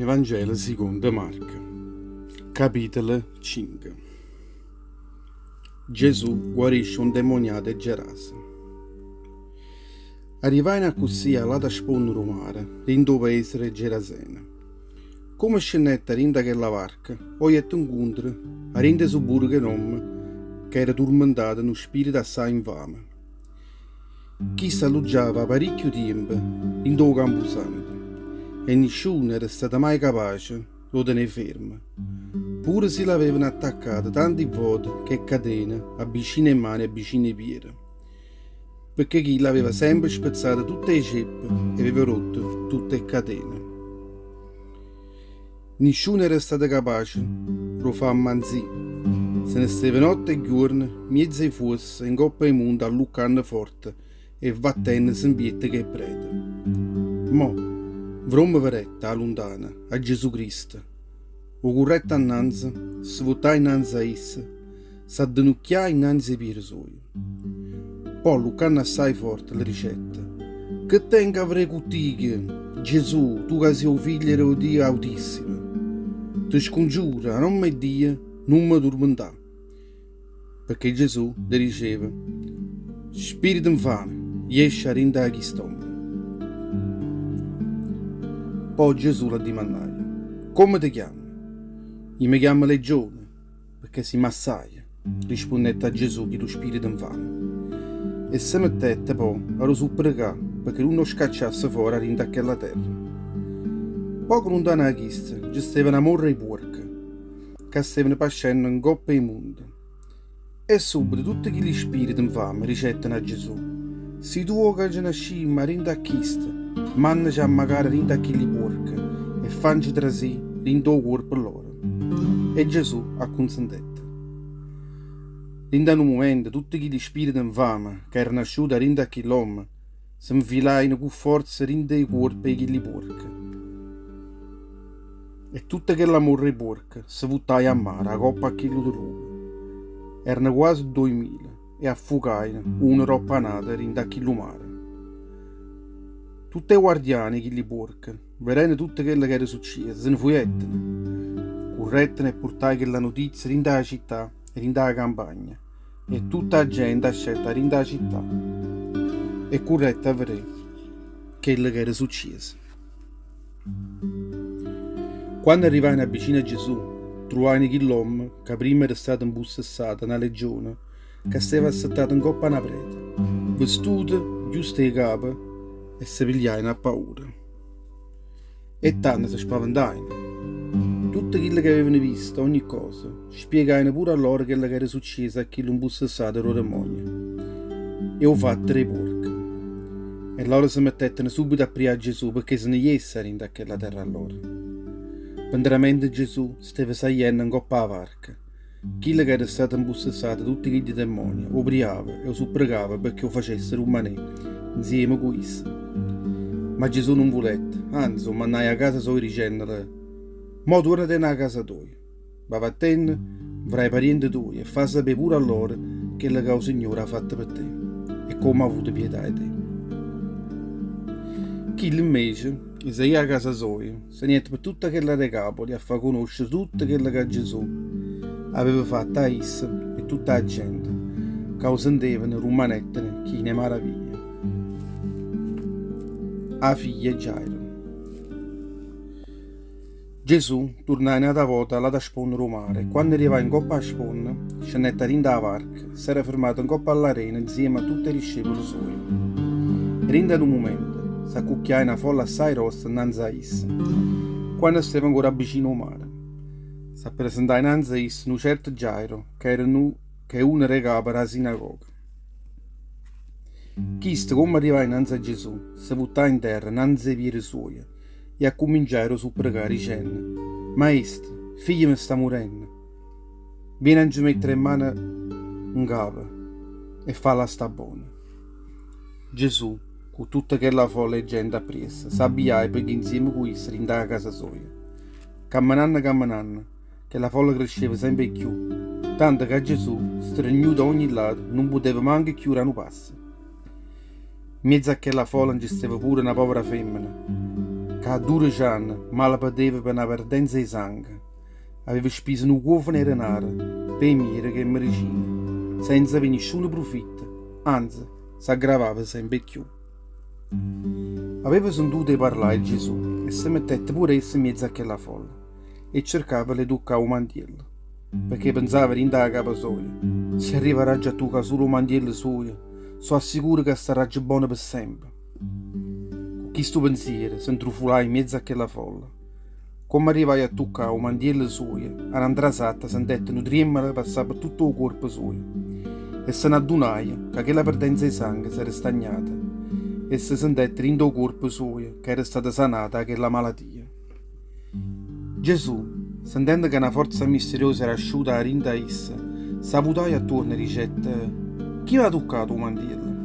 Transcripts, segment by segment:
Evangelo sicondo Marco, capitolo 5. Gesù guarisce 'o 'ndemoniato 'e Gerasa. Arrivajeno accussì a ll'ata sponne d' 'o mare, dint' 'o paese d' 'e Gerasene. Comme scennette 'a dint' 'a chella varca, 'o jette 'ncontro 'a dint' 'e subburghe n'ommo ca era turmentato 'a nu spirito assaje 'nfame. Chisto alluggiava 'a paricchio tiempo dint' 'o campusanto e nisciuno era stato maje capace d' 'o tené fermo, pure si l'avevano attaccato tanti vvote ch' 'e catene avvicino 'e mane e avvicino 'e piere, pecché chillo aveva sempe spezzato tutt' 'e ceppe e aveva rotto tutt' 'e ccatene. Nisciuno era stato capace d' 'o fà ammanzì. Se ne steva notte e ghiuorno mmiez' 'e fuosse e 'ncopp' 'e munte alluccanno forte e vattennose 'mpietto cu 'e prete. Mo, vromma vedette, 'a luntano, a Giesù Cristo. 'O currette annanze, se vuttaje 'nnanze a isso, s'addenucchiaje 'nnanze 'e piere suoje. Po' alluccanno assaje forte le dicette, Che tengo 'a verè cu tico, Giesù, tu ca si' 'o figlio d' 'o Dio Autissimo? Te scongiuro, a nomme 'e Dio, nun me turmentà. Pecché Giesù le diceva, Spirito 'nfame, jesce 'a dint' 'a chist'ommo. Po' Giesù l'addimannaje, Comme te chiamme? I' me chiammo Legione. Pecché simmo assaje, rispunnette a Giesù chillu spirito 'nfame. E se mettette, po', a 'o supprecà pecché nun 'o scacciasse fora 'a dint' a chella terra. Poco luntano 'a chisto nce steva na morra 'e puorche, ca stevano pascenno 'ncopp' 'e munte. E subito tutte chilli spirite 'nfame dicettero a Giesù, Si tu vuò ca nce n'ascimmo 'a dint' a chisto, mannace ammacaro dint' a chilli puorche e fance trasì dint' 'o cuorpo lloro. E Giesù accunsentette. Dint' a nu mumento tutte chilli spirite 'nfame ca erano asciute 'a dint' a chill'ommo se 'nfilajeno cu forza dint' 'e cuorpe 'e chilli puorche. E tutta chella morra 'e puorche se vuttaje a mare 'a coppa a chillu derrupo. Erano quase doimila e affucajeno uno doppo a n'ato dint' a chillu mare. Tutt' 'e guardiane 'e chilli puorche, vedenno tutto chello ch'era succieso, se ne fujetteno. Curretteno e purtaje chella nutizia dint' 'a città e dint' 'a campagna e tutta 'a gente ascette 'a dint' 'a città e currette a vedé chello ch'era succieso. Quanno arrivajeno avvicino a Giesù, truvajeno chill'ommo ca primma era stato 'mpussessato 'a na legione ca steva assettato 'ncopp' a na preta, vestuto justo 'e capa e se pigliajeno 'a paura. E tanno se spaventajeno. Tutte chille che avevano visto ogni cosa, spiegajeno pure a loro chello ch'era succieso a chillo 'mpussessato d' 'o demonio e 'o fatto d' 'e puorche. E loro se mettettero subito a prià a Giesù pecché se ne jesse 'a dint' a chella terra lloro. Pe 'ntramente Giesù steva saglienno 'ncopp' 'a varca, chillo ca era stato 'mpussessato 'e tutte chilli demmonie 'o priava e 'o supprecava pecché 'o facesse rummanè 'nzieme cu isso. Ma Giesù nun vulette, anze 'o mannaje 'a casa soja dicennole, Mo tuornatene 'a casa toja. Va vattenne nfra 'e pariente tuoje e fa sapé pure a lloro chello ca 'o Signore ha fatto pe te e comme ha avuto pietà 'e te. Chillo invece 'e se ì 'a casa soja, se ne jette pe tutta chella Decapoli a fa cunoscere tutto chello ca Gesù aveva fatto a isso e tutta 'a gente ca 'o sentevano rummanettero chine 'e maraviglia. 'A figlia 'e Gairo. Gesù turnaje n'ata vota all'ata sponne d' 'o mare e quanno arrivaje 'ncopp' 'a sponne, scennette 'a dint' 'a varca e s'era fermato 'ncopp' a ll'arena 'nzieme a tutt' 'e discepole suoje. Dint' a nu mumento s'accucchiaje na folla assaje grossa 'nnanze a isso, quanno steva ancora vicino 'o mare. S'appresentaje 'nnanze a isso nu certo Gairo ca era nu ca è uno d' 'e cape d' 'a sinagoga. Chisto, comme arrivaje 'nnanze a Gesù, se vuttaje 'nterra 'nnanze 'e piere suoje e accumminciaje a 'o supprecà, dicenno, Maestro, figliemo sta murenno, viene a nce mettere 'e mmane 'ncapo e falla sta bona. Gesù, cu tutta chella folla 'e gente appriesso, s'abbiaje pe ghì 'nzieme cu isso dint' 'a casa soja. Cammenanno cammenanno, chella folla cresceva sempe 'e cchiù, tanto ca Gesù, stregnuto a ogni lato, nun puteva manco cchiù dà nu passo. Mmiezzo a chella folla nce steva pure na povera femmena. ca 'a 12 anne male pateva pe na perdenza 'e sanghe, aveva spiso nu cuofano 'e denare p' 'e miedeche e 'e mmedicine, senza avé nisciuno prufitto, anze s'aggravava sempe 'e cchiù. Aveva sentuto 'e parlà 'e Gesù e se mettette pure essa 'mmiezzo a chella folla e cercava 'e le tuccà 'o mantiello, pecché penzava dint' 'a capa soja, Si arrivarraggio a tuccà sulo 'o mantiello sujo, so' assicuro ca starraggio bona pe sempe. Cu chistu pensiero se 'ntrufulaje 'mmiezzo a chella folla. Comme arrivaje a tuccà 'o mantiello sujo, a n'antrasatta sentette nu triemmolo passà pe tutto 'o cuorpo sujo e se n'addunaje ca chella perdenza 'e sanghe s'era stagnata e se sentette dint' 'o cuorpo sujo ca era stata sanata 'a chella malatia. Gesù, sentendo ca na forza misteriosa era asciuta 'a dint' 'a isso, s'avutaje attuorno e dicette, Chi m'ha tuccato 'o mantiello?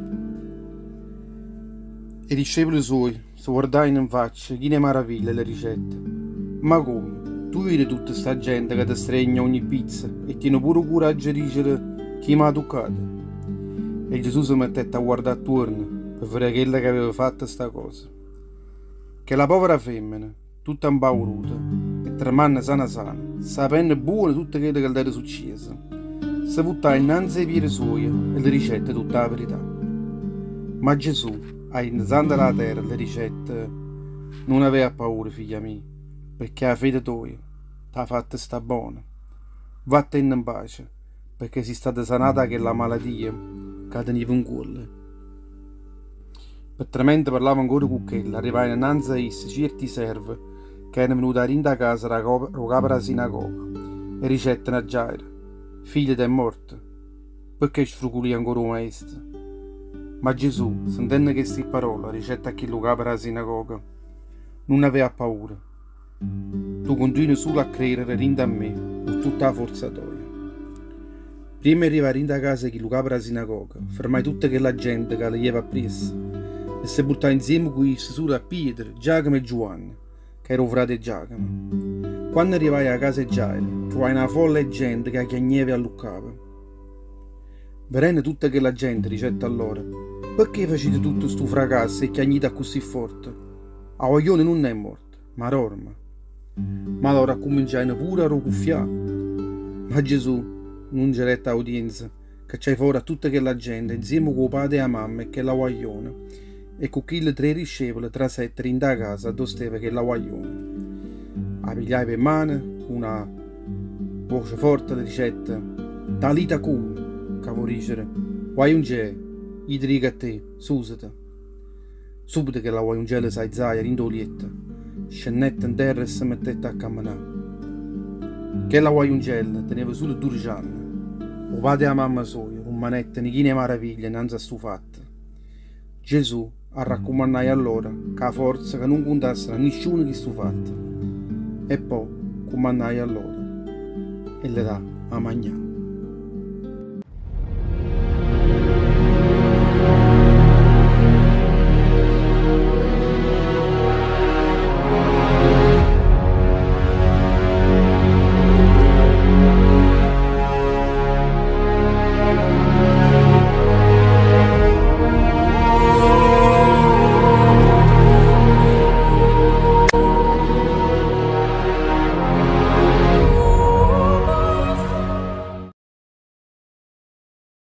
E discepole suoje Se guardajeno 'nfaccia, chine 'e maraviglia, e le dicette, Ma comme, tu vide tutta sta gente ca te stregne a ogni pizzo e tiene pure 'o curaggio 'e dicere, Chi m'ha tuccato? E Gesù se mettette a guardà attuorno pe vedè chella che aveva fatto sta cosa. Chella povera femmena, tutta 'mpauruta e tremanno sana sana, sapenno buono tutto chello che l'era succieso, se vuttaje 'nnanze 'e piede suoje e le dicette tutta 'a verità. Ma Gesù, aizanno d' 'a terra, le dicette, Nun avè appaura, figlia mia, pecché 'a fede toja t'ha fatto sta bona. Vattenne 'npace, pecché si' stata sanata 'a chella malatia ca tenive 'ncuollo. Pe tramente parlava ancora cu chella, arrivajeno 'nnanze a isso cierti serve ca erano venute 'a dint' 'a casa d' 'o capo d' 'a sinagoga e dicetteno a Giairo, Figlieto è morto, pecché sfruculìa ancora 'o Maestro? Ma Gesù, sentenno chesti pparole, dicette a chillu capo d' 'a sinagoga, Nun avè appaura, Tu cuntinui sulo a credere dint' a me cu tutta 'a forza toja. Primma 'e arrivà dint' 'a casa 'e chillu capo d' 'a sinagoga, fermaje tutta chella gente ca le jeva appriesso e se purtaje nzieme cu isso sulo a Pietro, Giacomo e Giuanne, ca era 'o frate 'e Giacomo. Quanno arrivaje 'a casa 'e Giairo, truvaje na folla 'e gente ca chiagneva e alluccava. Vedenno tutta chella gente, dicette a loro, Pecché facite tutto stu fracasso e chiagnite accussì forte? 'A guagliona nun è morta, ma dorme. Ma loro accumminciajeno pure a d' 'o cuffià. Ma Gesù nun nce dette audienza, cacciaje fora a tutta chella gente, nzieme cu 'o pate e 'a mamma 'e chella guagliona, e cu chille tre discepole trasette dint' 'a casa addò steva chella guagliona. 'A pigliaje p' 'e mane, cu na voce forte le dicette, Talita cum, ca vo' dicere, Guagliuncè, io te dico a te, susete. Subito chella guagliuncella s'aizaje 'a dint' 'o lietto, scennette 'nterra e se mettette a cammenà. Chella guagliuncella teneva sulo dudece anne. 'O pate e 'a mamma soja rummanetteno chine 'e maraviglia 'nnanze a stu fatto. Gesù arraccumannaje a loro cu 'a forza ca nun cuntassero a nisciuno chistu fatto e po' cummannaje a loro 'e le dà 'a magnà.